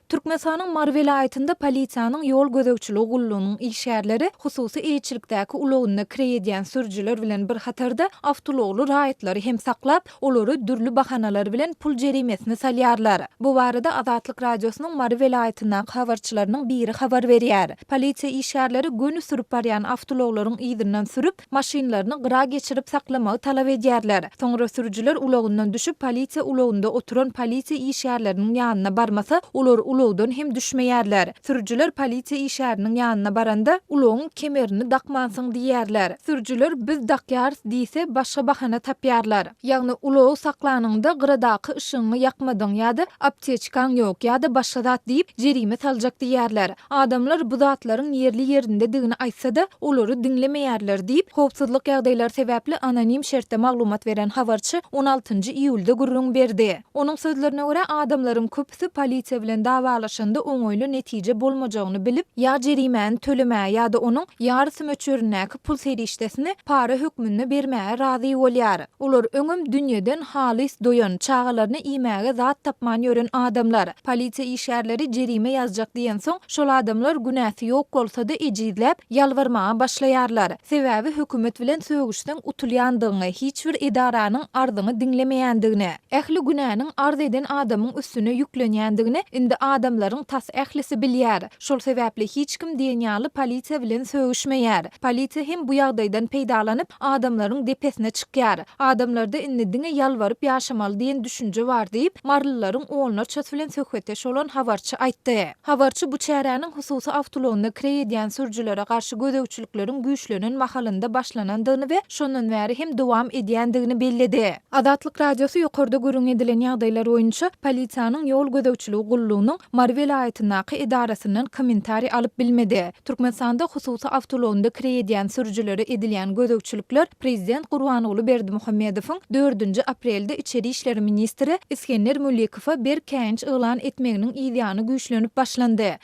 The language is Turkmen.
Türkmenistanyň Mary welaýatynda polisiýanyň ýol gözegçiligi gullugynyň işgärleri hususy eýeçilikdäki ulagynda kireý edýän sürüjiler bilen bir hatarda awtoulagly raýatlary hem saklap, olara dürli bahanalar bilen pul jerimesini salýarlar. Bu barada Azatlyk Radiosynyň Mary welaýatyndaky habarçylarynyň biri habar berýär. Polisiýa işgärleri göni sürüp barýan awtoulaglaryň yzyndan sürüp, maşynlaryny gyra geçirip saklamagy talap edýärler. Soňra sürüjiler ulagyndan düşüp, polisiýa ulagynda oturan polisiýa işgärleriniň ýanyna barmasa, olar ulagdan hem düşmeýärler. Sürüjiler polisiýa işgäriniň ýanyna baranda, ulagyň kemerini dakmansyň diýýärler. Sürüjiler biz dakýarys diýse, başga bahana tapýarlar. Ýagny ulagy saklanyňda gyradaky yşygyňy ýakmadyň ýa-da apteçkaň ýok ýa-da başga zat diýip, jerime saljak diýýärler. Adamlar bu zatlaryň ýerli-ýerindedigini aýtsa-da, olary diňlemeýärler diýip, howpsuzlyk ýagdaýlary sebäpli anonim şertde maglumat beren habarçy on altynjy iýulda gürrüň berdi. Onuň sözlerine görä, adamlaryň köpüsi polisiýa bilen dawalaşanda oňaýly netije bolmajagyny bilip, ýa jerimäni tölemäge ýa-da onuň ýarysy möçberindäki pul serişdesini para hökmünde bermäge razy bolýar. Olar öňem dünýeden halys doýan, çagalaryna iýmäge zat tapman ýören adamlar. Polisiýa işgärleri jerime ýazjak diýensoň, şol adamlar günäsi ýok bolsa-da ejizläp, ýalbarmaga başlaýarlar. Sebäbi hökümet bilen sögüşseň utulýandygyňy, hiç bir edaranyň arzyňy diňlemeýändigini, ähli günäniň arz eden adamyň üstüne ýüklenýändigini indi adamlaryň tas ählisi bilýär. Şol sebäpli hiç kim diýen ýaly polisiýa bilen sögüşmeýär. Polisiýa hem bu ýagdaýdan peýdalanyp, adamlaryň depesine çykýar. Adamlarda indi diňe ýalbaryp ýaşamaly diýen düşünje bar diýip, marylylaryň onlarçasy bilen söhbetdeş bolan habarçy aýtdy. Habarçy bu çäräniň hususy awtoulagynda kireý edýän sürüjilere garşy gözegçilikleriň güýçlenen mahalynda başlanandygyny we şondan bäri hem dowam edýändigini belledi. Azatlyk Radiosy ýokarda gürrüň edilen ýagdaýlar boýunça polisiýanyň ýol gözegçiligi gullugynyň Mary welaýatyndaky edarasyndan kommentariý alyp bilmedi. Türkmenistanda hususy awtoulagynda kireý edýän sürüjilere edilýän gözegçilikler prezident Gurbanguly Berdimuhamedowyň dördünji aprelde içeri işler ministri Isgender Mülikowa berk käýinç yglan etmeginiň yzýany güýçlenip başlandy.